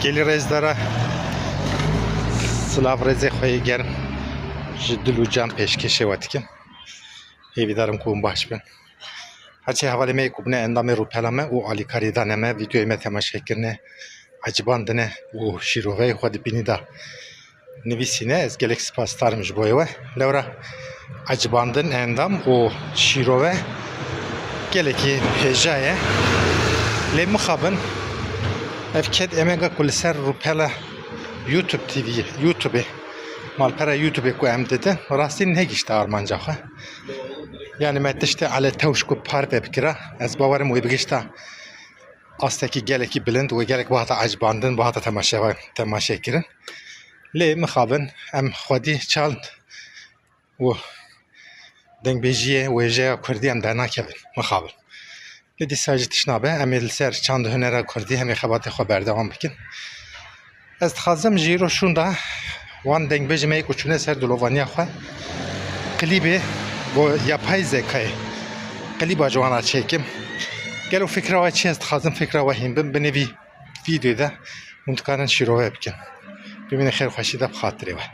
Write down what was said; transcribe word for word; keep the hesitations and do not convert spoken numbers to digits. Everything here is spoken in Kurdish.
Gelî rêzdara, silav rêzê xwe yê germ ji dil û can pêşkêşê we dikim. Hêvîdarim ku hûn baş bin. Heçê hevalê me yê ku bûne endamê rûpela me û alîkarî dane me, vîdeoyê me temaşe kirine, ecibandine û şîroveyê xwe di bînî de nivîsîne, ez gelek spasdar im ji bo wê. Lewra ecibandin, endam û şîrove gelekî hêja ye. Lê mixabin, ev ked emega ku li ser rûpela YouTube T V, YouTubeê, malpera YouTubeê ku em didin, rastî negihişte armanca xwe. Yani me tiştê ele tewş ku parve bikira, ez bawerim wê bigihişta astekî gelekî bilind, wê gelek bihata ecibandin, bihata temaşe-, temaşekirin. Lê mixabin, em xwedî çand û dengbêjiyê, wêjeya kurdî em dernakevin, mixabin. Lê dîsa jî tişt nabe, em ê li ser çand û hunera kurdî hemê xebatê xwe berdewam bikin. Ez dixwazim ji îro şûnda wan dengbêjê me yê ku çûne ser dilovaniya xwe, klîbê bo yapay zekayê, klîba ji wan re çêkim. Gelo fikra we çi ye? Ez dixwazim fikra we hîn bim. Binê vî vîdeoyê de hûn dikarin şîrove bikin. Bimînin xêr xweşî de bi xatirê we.